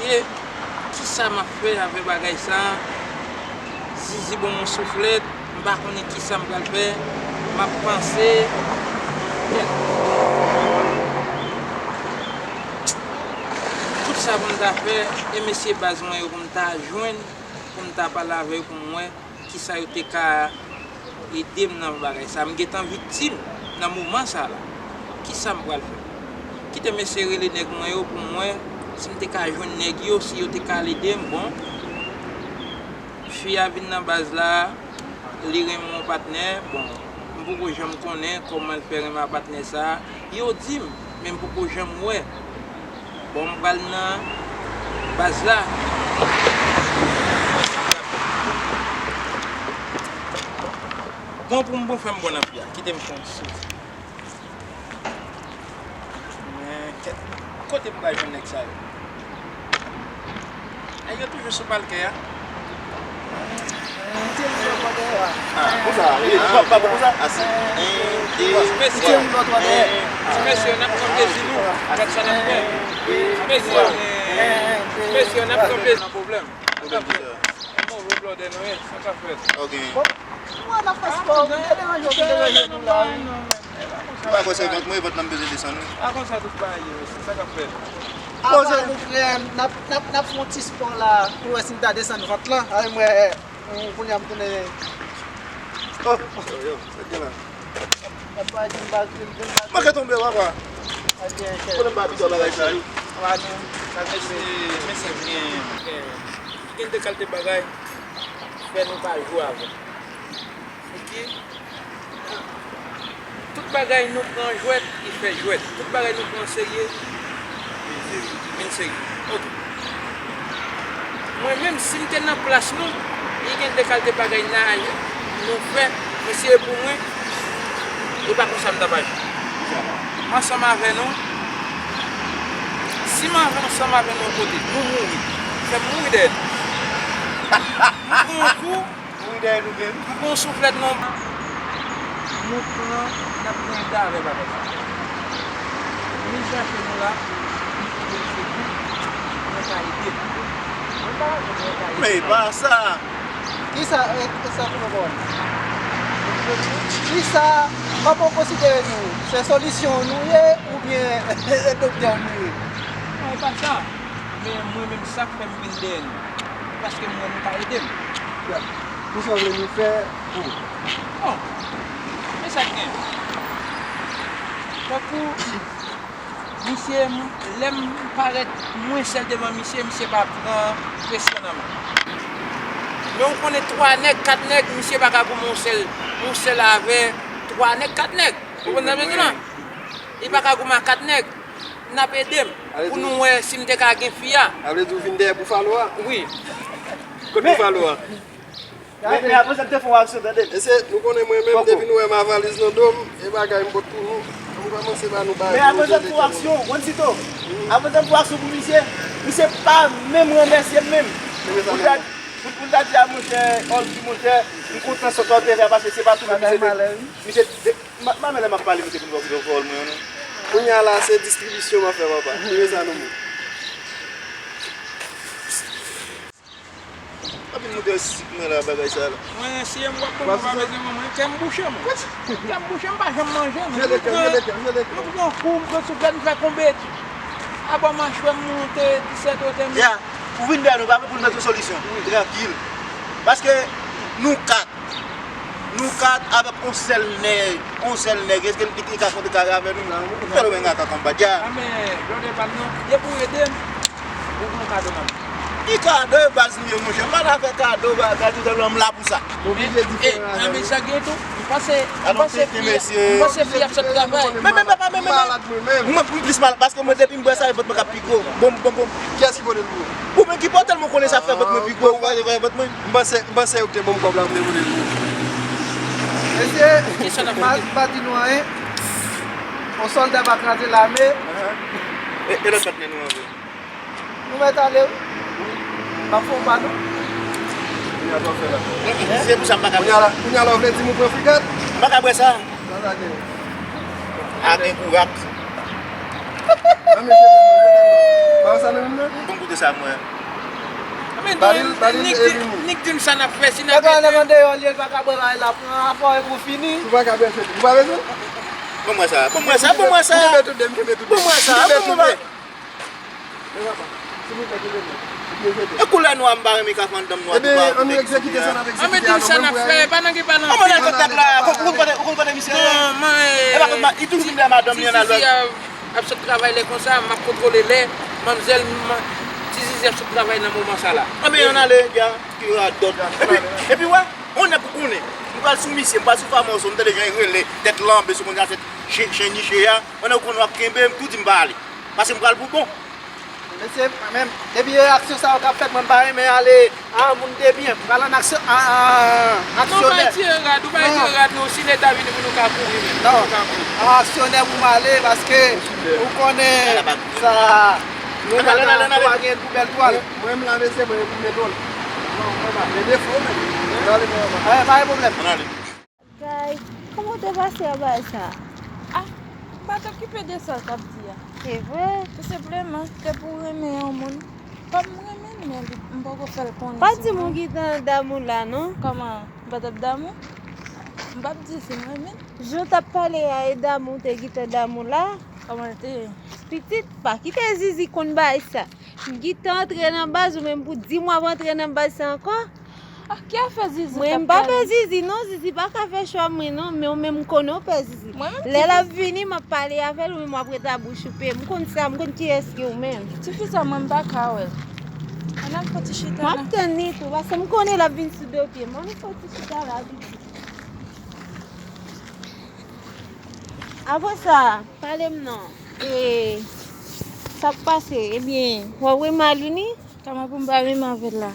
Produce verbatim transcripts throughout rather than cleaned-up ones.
Kisa m ap fè avè bagay sa? Zizi ban m yon souflèt, m pa konnen kisa m pral fè. M ap panse. Tout sa pou m ta fè, e mesye baz mwen yo pou m ta jwenn, pou m ta pale avè yo, pou m wè kisa yo te ka ede m nan bagay sa. M gentan viktim nan moman sa la. Kisa m pral fè? Kite mesye rele nèg mwen yo pou m wè si m te ka jwenn nèg yo, si yo te ka al ede m. Bon, fi a vin nan baz la, li renmen yon patnè. Bon, m poko janm konnen kòman l fè renmen a patnè sa. Yo di m, men m poko janm wè. Bon, m pral nan baz la. Bon, pou m bon fè m bon nan fi a. Kite m fè yon soti. Men, kèt. Kote m pral jwenn nèg sa yo? Nèg yo toujou sou palkè a. Ah, konsa, wi, pa, pa, pa konsa. Ase. Ti mesye, ti mesye, n ap kanpe si nou. Gad sa n ap fè. Ti mesye, ti mesye, n ap kanpe. Nan pwoblèm. Pwoblèm ki sa? Move blòdè nou ye, sa k ap fèt? Ok. Bon, nou wè n ap fè spò, nou te deranje, nou te deranje nou la, wi. Ou pa kwè se vant mwen, vant lan m bezwen desann, wi. A konsa tout bagay ye, mesye, sa k ap fèt? Apa nou frè, n ap, n ap, n ap fè yon ti spò la, pou wè si m ta desann vant lan. Ay, mwen, mm, kounye a m tounen. Oh, yo, yo, sa k gen la? N ap bay pi m ba, pi m, pi m ba. Manke tonbe, papa. Konnen m pa abitye a bagay sa, wi. Mesye, mesye, gen, gen, gen de kalite bagay fè nou pa jwe avè l. Ok? Tout bagay nou pran jwèt, li fè jwèt. Tout bagay nou pran serye, vin serye. Ok. Mwen menm, si m te nan plas nou, li gen de kalite bagay n a, nou fè, mesye, pou mwen, e pa konsa m t ap aji. Ansanm avè nou, si m ansanm avè nou kote, nou mouri, fè m mouri dèyè nou. M pran yon kou, Mouri dèyè nou menm. M pran yon souflèt non. Nou pran, n ap pran eta avè bagay sa. Vin chache nou la, nou twouve l se pou mwen ka ede nou. Mwen pa rakonte mwen ka ede. Men e pa sa. Kisa, e, e sa pou nou konn? Kisa, kòman w konsidere nou? Se solisyon nou ye oubyen e doktè nou ye? Non, e pa sa. Men mwen menm sa k fè m vin dèyè nou. Paske m wè nou ka ede m. Kisa w vle nou fè pou ou? Bon, men sa k gen. Tankou misye, m, lè m parèt mwen sèl devan misye, misye pa pran presyon nan men. Men ou konnen twa nèg, kat nèg, misye pa ka goumen yon sèl, yon sèl avè twa nèg, kat nèg. Ou konprann sa m vle di la? Li pa ka goumen ak kat nèg. N ap ede m pou nou wè si m te ka gen fi a. Sa vle di ou vin dèyè Bufalo a? Wi. Kot Bufalo a? Men, men apre sa, m te fè yon aksyon, tande. Mesye, nou konnen mwen menm, depi nou wè m a valiz nan do m, e bagay m pot pou nou. M kòmanse ba nou bagay. Men apre sa, m fè yon aksyon, Juancito. Apre sa, m fè yon aksyon pou misye. Misye pa menm remèsye m menm. Pou l ta, pou, pou l ta di a, monchè, Oldy, monchè, m kontan sa w te fè, paske se pa tou moun misye te, misye te, m pa, m pa menm lè m ap pale, misye vin vòlè mwen, non. Kounye a la, se distribisyon m ap fè, papa. Tire sa nan men w. Anpil moun te sik mwen la bagay sa la. Mwen, si m wè bon, mwen pa bezwen mwen, mwen, kè m bouche, mwen. Kè m bouche, m pa janm manje, mwen. M pran, m pran kou, m pran souflèt, m fè konbeti. Abò machwè m moute, disèt wotè m. Ya, ou vin dèyè nou, pa pou n mete yon solisyon. Wi. Trankil. Paske nou kat. Nou kat avèk yon sèl nèg, yon sèl nèg, èske li, li ka kontre kare avè nou? Fè nou menm ak anba dja. A, men, blòdè pa m nan, depi w ede m, ou gon kado nan men. Ki kado e baz nou ye, monchè? M pa nan afè kado, bagay, tout sa, m la pou sa. Oblije diferan avè nou. A, men sa gen tou, m panse, m panse fi a, m panse fi a ap fè travay. Men, men, men, men, men, men, mwen, mwen plis mal, paske mwen, depi m bwè sa, e vant mwen k ap pi gwo. Bon, bon, bon. Kiyès ki pote l pou ou? Ou menm ki pote l, mwen konnen sa fè vant mwen pi gwo, ou pa wè vant mwen. M panse, m panse yo ki te ban m kòb la pou m te pote l pou ou. Mesye, m pa, m pa di nou anyen. On sòlda pa kraze lame. E, e lòt patnè nou an vre? Nou mèt ale, wi. M ap fè yon pa nou. Kounye a sa w fè la. Se pou sa m pa ka bwè. Kounye a la, kounye a la, w vle di m ou pran frigat? M pa ka bwè sa. Sa sa gen? A gen kourak. Nan mesye, Sa nou menm nan? Bon, koute sa, mwen. Ba li l, ba li l, Nick di, epi nou. Nick di m sa n ap fè, si n ap mete. Nèg an deyò, li pa ka bwè bagay la, pran afè w pou fini. Ou pa ka bwè, se tou. Ou pa bezwen? Ban mwen sa, ban mwen sa, ban mwen sa. M kenbe toude, m kenbe toude. Ban mwen sa, ban mwen sa. E koulè nwa m pa renmen kafè anndan m nwa tou. Ebyen, ann nou egzekite sa n ap egzekite a nou menm pou ale. Ann mete sa n ap fè, pa nan gen pa nan. Ann ale. Ou konn kote, ou konn kote misye ye? Non, man, e pa kote ma, li toujou di m lè madanm li ann al. Ap sot travay lè konsa, m ap kontwole lè manmzèl, m, ti Zizi ap sot travay nan moman sa la. Ann ale, gya, ki radòt. Epi, epi wè, on nèg ou konnen. M pral sou misye, m pral sou Famoso, m tande jan li rele, tèt lanbe sou konn sa, tèt chen, chen niche a. On nèg ou konnen w ap kenbe, m tou di m pa ale. Paske m pral pou bon. Mesye, mwen menm, depi reyaksyon sa yo k ap fèt, mwen m pa renmen ale a moun de byen. M pral an aksyon, a, a, a, aksyonè. Non, ou pa retire rad, ou pa retire rad, non, si Leta vini pou nou ka kouri menm. Non, pou nou ka kouri. An aksyonè pou m ale, paske ou konnen sa, nou pa gen pou bèl twal. Mwen, mwen m la, mesye, mwen pou m netwal. Non, mwen pa gen defo, men. Mwen ale, mwen pa. Eh, pa gen pwoblèm. Ann ale. Guys, kòman w te pase a bagay sa? Ah, m pa t okipe de sa l t ap di a. Se vre? Tou senpleman, depi w renmen yon moun, kòm m renmen l, men m poko fè l konnen. Pa di m ou gentan damou la, non? Kòman? M pa t ap damou? M p ap di si m renmen l. Jan w t ap pale a, e damou w te gentan damou la? Kòman l te ye? Pitit, pa kite Zizi konn bagay sa. M gentan antre nan baz, ou menm pou di m w ap antre nan baz sa ankò? Ah, ki afè Zizi k ap pale? Mwen, m pa pè Zizi, non. Zizi pa ka fè chwa mwen, non. Men ou menm, m konnen w pè Zizi. Lè l ap vini, m ap pale avè l, ou menm w ap rete a bouch oupe. M konn sa, m konn kiyès ki ou menm. Tifi sa, mwen, m pa ka wè l. Ann al fè ti chita la. M ap tann li tou, paske m konnen l ap vin sou do pye m. Ann fè ti chita la, pitit. Apre sa, pale m non. E, sa k pase? Ebyen, w ap renmen Alouni? Kòman pou m pa renmen avè l la?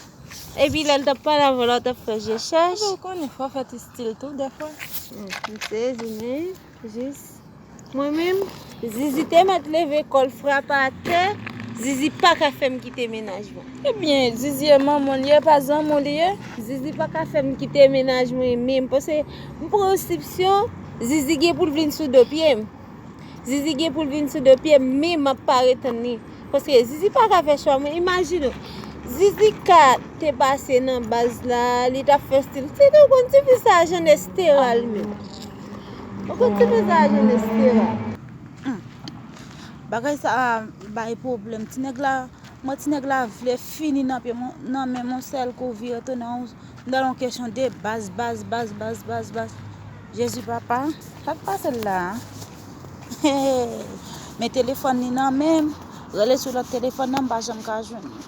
Epi lè l t ap pale avè w la, w t ap fè je chèch. Ou konnen, fò w fè ti stil tou, dèfwa. Hmm, m sezi, men jis. Mwen menm, Zizi te mèt leve kò l frape atè, Zizi pa ka fè m kite mennaj mwen. Ebyen, Zizi e manman l ye, pa zanmi w li ye. Zizi pa ka fè m kite mennaj mwen menm, paske m pran yon sipsyon, Zizi gen pou l vin sou do pye m. Zizi gen pou l vin sou do pye m, men m ap pare tann li. Paske Zizi pa ka fè chwa mwen. Imajine w, Zizi ka te pase nan baz la, li t ap fè stil. Se te w konn tifi sa, Jean Estera li menm. Ou konn tifi sa, Jean Estera. Hmm. Bagay sa a bay pwoblèm. Ti nèg la, mwen ti nèg la vle fini nan pye m, nan men m yon sèl kou, vire tounen yon nan yon kesyon de baz, baz, baz, baz, baz, baz. Jezi papa, sa k pase l la a? Men telefòn li nan men m, rele sou lòt telefòn nan, m pa janm ka jwenn li.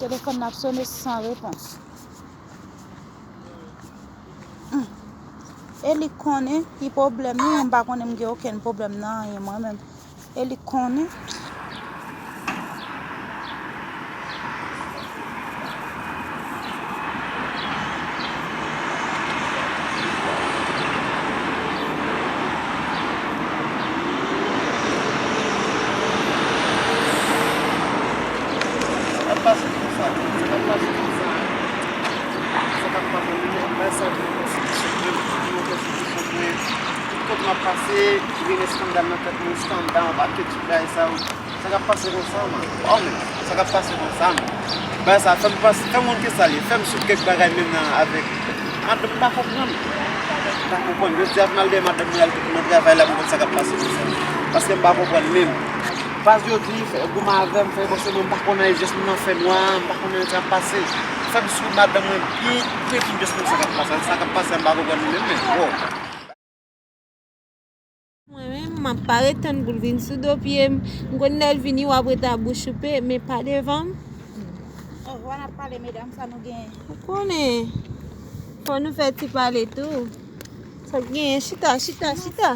Telefòn nan ap sone san repons. Hmm. E li konnen ki pwoblèm li, mwen m pa konnen m gen okenn pwoblèm nan anyen mwen menm. E li konnen. Sa k ap pase konsa, sa k ap pase konsa. Sa k ap pase, mwen, mwen santi yon konsitisyon mwen, yon konsitisyon mwen. Tout kote m ap pase, vin eskandal nan tèt mwen, eskandal, yon pakèt ti bagay sa yo. Sa k ap pase konsa, man? Oh, men, sa k ap pase konsa, man? Bagay sa fè m panse, fè m wont ke sa l ye, fè m sou kèk bagay menm nan avèk madanm, m pa konprann. M pa konprann. Jodi a, m al dèyè madanm mwen, al nan travay la, pou konn sa k ap pase konsa. Paske m pa konprann menm. Baz yo di, fè goumen avè m, fè bon, se mwen, m pa konn anyen, jès m nan fè nwa, m pa konn anyen sa k ap pase. Fè m swiv madanm mwen byen, byen, byen, jès m sa k ap pase. Sa k ap pase, m pa konprann li menm, men, bon. Mwen menm, m ap pare tann pou l vin sou do pye m. M konn lè l vini, w ap rete a bouch oupe, men pa devan m. Oh, w ap pale, medam, sa nou genyen? Ou konnen, fò nou fè ti pale tou. Sa k genyen? Chita, chita, chita.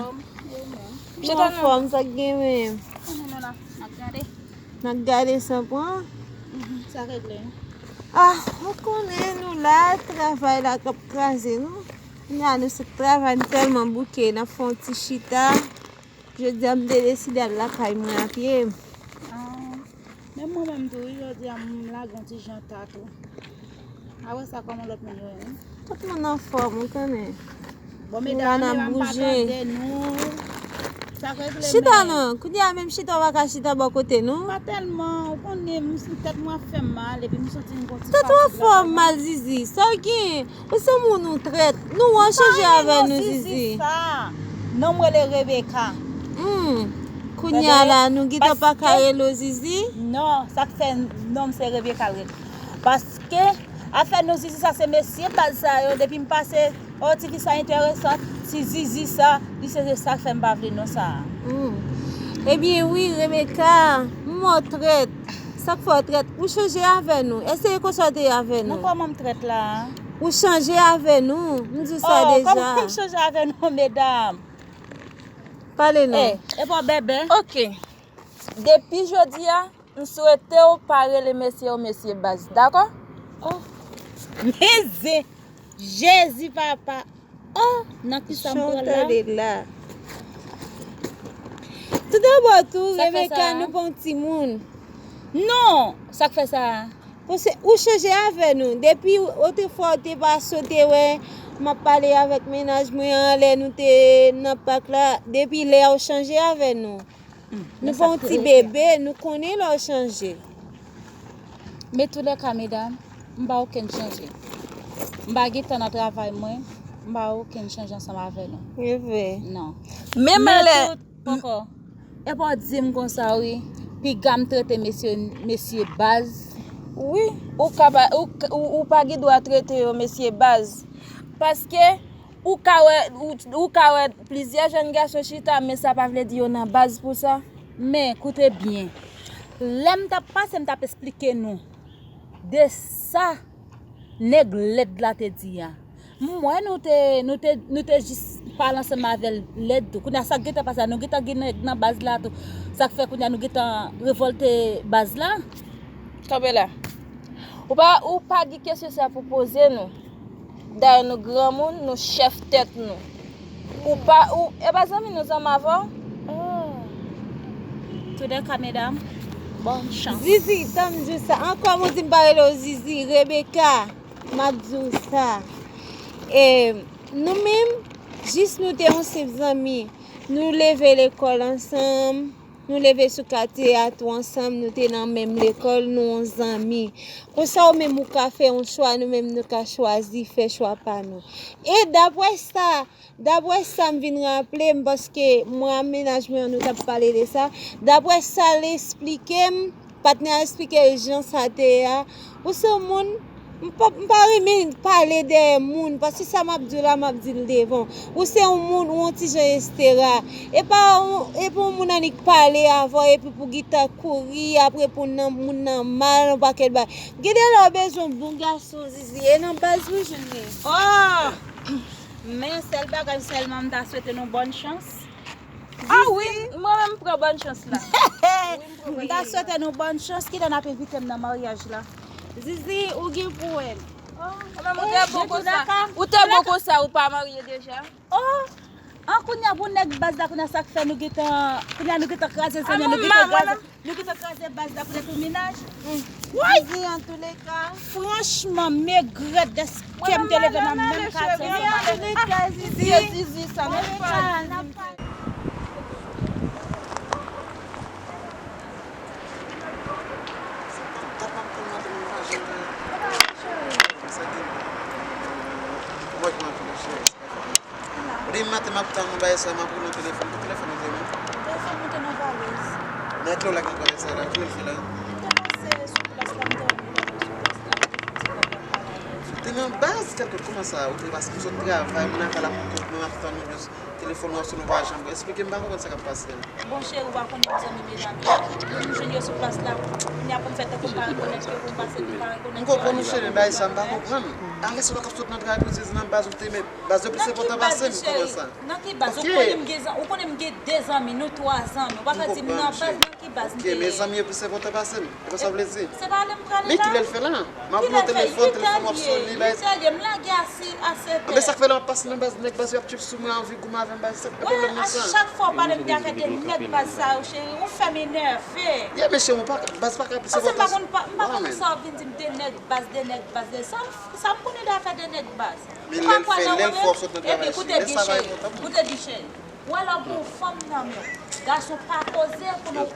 Nou anfòm, sa k genyen menm? Konnen nou la, n ap gade. N ap gade san pran. Mhm, sa regle. Ah, ou konnen nou la, travay la k ap kraze nou. Kounya nou sot travay, nou tèlman bouke, n ap fè yon ti chita. Jodi a, m te deside al lakay mwen a pye. Ah, menm mwen menm tou, wi, jodi a, m lage yon ti jan ta tou. Apre sa, kòman lòt moun yo ye? Tout moun anfòm, ou konnen. Bon, medam, medam, pa tande nou. Sa k regle men. Chita non, kounye a menm chita w pa ka chita bò kote nou. Pa tèlman, ou konnen, m, tèt mwen ap fè m mal, epi m santi m gon ti fatig la. Tèt ou ap fè w mal, Zizi, sa w gen? Ou se moun ou trèt. Nou an chanje avè nou, Zizi. Non, m rele Rebecca. Hmm. Kounye a la, nou gentan pa ka rele w Zizi? Non, sa k fè non m se Rebecca l rele. Paske afè nou Zizi sa se mesye baz sa yo, depi m pase, o, tifi sa enteresan, ti Zizi sa, li se, se sa k fè m pa vle non sa a. Hmm. Ebyen wi, Rebecca, m wè w trèt. Sa k fè w trèt? Ou chanje avè nou. Eseye konsa w te ye avè nou. Nan kòman m trèt la a? Ou chanje avè nou. M di w sa deja. Oh, kòman m chanje avè nou, medam? Pale non. Eh, epa w bèbè. Ok. Depi jodi a, m swete w pa rele mesye yo mesye baz, dakò? Oh. Men zen. Jezi papa. Oh, nan kisa m pran la? Tande la. Toudabò tou, Rebecca, nou pa yon timoun. Non, sa k fè sa a? Paske ou chanje avè nou. Depi otrefwa ou te pase, ou te wè m ap pale avèk mennaj mwen an lè nou te nan pak la. Depi lè a ou chanje avè nou. Hmm, nou pa yon ti bebe, nou konnen lè w chanje. Men toulèka, medam, m pa okenn chanje. M pa gen tan nan travay mwen, m pa okenn chanje ansanm avè nou. E vre. Non. Menm lè. Poko. Epa w di m konsa wi, piga m trete mesye, mesye baz. Wi, ou ka pa, ou, ou, ou pa gen dwa trete yo mesye baz. Paske ou ka wè, ou, ou ka wè plizyè jèn gason chita, men sa pa vle di yo nan baz pou sa. Men, koute byen. Lè m t ap pase, m t ap esplike nou de sa nèg lèd la te di a. M wè nou te, nou te, nou te jis pale ansanm avè l lèd tou. Kounye a sa k gentan pase a, nou gentan gen nèg nan baz la tou. Sa k fè kounye a nou gentan revòlte baz la. Kanpe la. Ou pa, ou pa gen kesyon sa pou poze nou. Dayè nou granmoun, nou chèf tèt nou. Ou pa, ou, e pa zanmi nou zanmi avè w? Oh. Toulèka, medam, bòn chans. Zizi, tann m di w sa. Ankò m di m pa rele w Zizi, Rebecca. M ap di w sa. E, nou menm, jis nou te yon senp zanmi. Nou leve lekòl ansanm. Nou leve sou katye a tou ansanm, nou te nan menm lekòl, nou yon zanmi. Konsa ou menm ou ka fè yon chwa, nou menm nou ka chwazi fè chwa pa nou. E daprè sa, daprè sa m vin raple m, paske mwen ak mennaj mwen an nou t ap pale de sa, daprè sa l esplike m, patnè a esplike l jan sa te ye a, ou se yon moun M pa, m pa renmen pale dèyè moun, paske sa m ap di w la, m ap di l devan. Ou se yon moun, ou yon ti jan estera. E pa yon, e pa yon moun annik pale avè w, epi pou gentan kouri, ap reponn nan moun nan mal, yon pakèt bagay. Gen de lè w bezwen yon bon gason, Zizi, e nan baz ou jwenn li. Oh! Men sèl bagay sèlman m ta swete nou bòn chans. Ah wi, mwen menm m pran bòn chans la. Wi, m pran bòn chans la. M ta swete nou bòn chans, kilè n ap envite m nan maryaj la. Zizi, ou gen pou wè l. Oh, ou te bon konsa. Ou te bon konsa, ou pa marye deja. Oh, an kounye a pou nèg baz la, kounye a sa k fè nou gentan, kounye a nou gentan kraze zanmi, nou gentan kraze, nou gentan kraze baz la pou nèg pou mennaj. Zizi, antouleka. Franchman, m regrèt dèske m te leve nan menm katye ansanm avè l. Zizi, Zizi, sa nou pa di. Demen maten m ap tann ou bay sa, m ap rele nan telefòn. Ki telefòn ou te ye menm? Telefòn mwen te nan valiz. Nan kilè w lage nan valiz sa la? Kilè l te la? M te pase sou plas la, m te wè m te sou plas la. Ou te nan baz? Kèlke kòman sa? Ou te pase, m sot travay, m nan kay la pou kont mwen, m ap tann ou. Telefòn w ap sone, ou pa janm esplike m, m pa konprann sa k ap pase. Bon, cheri, ou pa konnen m zanmi medam yo. Lè m jwenn yo sou plas la, kounye a pou m fè tankou m pa rekonèt yo, pou m pase pou m pa rekonèt yo. M konprann ou, cheri, men bagay sa m pa konprann. Arès lòt ap sot nan travay pou di nan baz ou te, men baz yo plis enpòtan pase m, kòman sa? Nan ki baz? Ou konnen m gen zan-, ou konnen m gen de zanmi, nou twa zanmi. Ou pa ka di m nan baz, nan ki baz m te ye? Ok, men zanmi yo plis enpòtan pase m. E pa sa w vle di? Se pa ale m prale la. Men kilè l fè la? M ap pran telefòn, telefòn w ap sone, bay. Kilè l ye? Kilè l ye? M lage a si, a sèt è. Anben sa k fè lè m ap pase nan baz, nèg baz yo ap tchip sou mwen, anvi goumen avè m, baz, sa k pwoblèm nan sa? A chak fwa w pale m te fè de nèg baz sa yo, cheri, ou fè m enève. Yeah, men cheri, ou pa, baz pa ka plis enpòtan. Paske m pa konn, m pa konn sa w vin di m de nèg baz, de nèg baz, de sa, sa m konnen de afè de nèg baz. Men lè l fè, lè l fè w sot nan travay, cheri, men sa pa enpòtan pou mwen. Koute byen, cheri. Ou wè lè w gen yon fanm nan men w, gason pa poze pou nou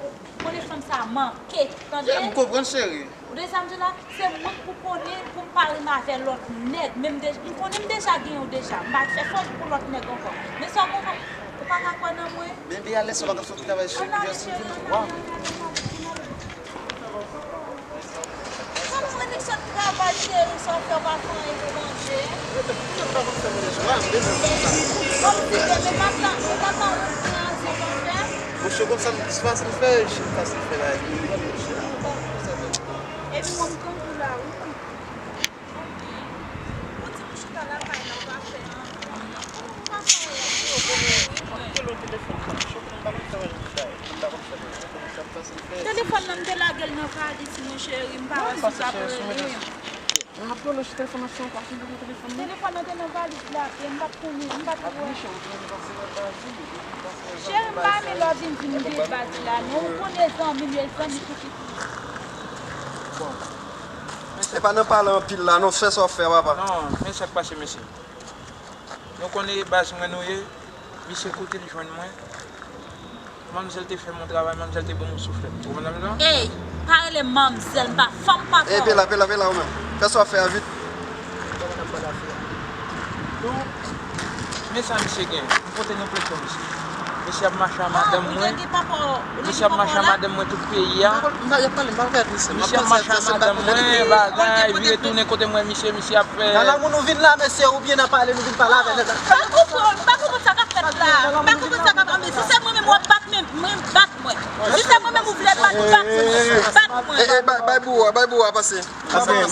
konnen fanm sa a manke, tande? M konprann, cheri. Ou tande sa m di w la? Se mwen k pou konnen pou m pa renmen avè lòt nèg, men m de-, m konnen m deja gen yon deja. M pa t fè fòs pou lòt nèg ankò. Men sa w konprann, ou pa ka kwè nan mwen. Men byen, lè sa w pa ka sot travay, cheri. Ann ale, cheri, ann ale, ann ale, ann ale, ann ale. Kòm mwen te sot travay, cheri, sa w fè w pa fè anyen pou manje? Kòmsi demen m ap tan, ou pa ka wout kraze, pa fè? Monchè, konn sa m fasil fè, fasil fè la. Epi mwen m grangou la, wi. Ou di m chita lakay la, ou pa fè anyen. Ou pa fè anyen. Telefòn nan, m te lage l nan valiz mwen, cheri, m pa wè si w t ap rele m. Telefòn nan te nan valiz la, e m pa t konnen, m pa t wè. Cheri, m pa renmen lè w vin di m de baz la, non. Ou konnen zanmi m ye, zanmi pou ki pou. E pa nan pale anpil la, non, fè sa w fè, papa. Non, men sa k pase, mesye. Nou konnen e baz mwen nou ye, misye kote l jwenn mwen. Manmzèl te fè m yon travay, manmzèl te ban m yon souflèt. Ou konprann sa m di w la? Ey, pa rele m manmzèl, m pa fanm pa kò. Ey, pela, pela, pela ou menm. Fè sa w ap fè a vit. Men sa misye gen. M pote nou plent pou misye. Misye ap mache a madanm mwen. Misye ap mache a madanm mwen tout peyi a. Misye ap mache a madanm mwen, bagay, vire tounen kote mwen, misye, misye ap fè. Nan lanmou nou vin la, mesye, oubyen nan pale nou vin pale avè nèg la? M pa konprann, m pa konprann sa k ap fèt la. M pa konprann sa k ap, anben, si se mwen menm w ap bat, men mwen bat mwen. Si se mwen menm ou vle bat, bat mwen. Bat mwen. E, e, bay, bay bou a, bay bou a pase. Pase, yo,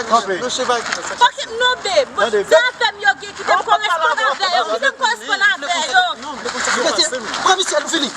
kanpe. Fòk m nobe. Bon, se afè m yo gen, kite m koresponn avè yo, kite m koresponn avè yo. Mesye, pran misye, nou fini.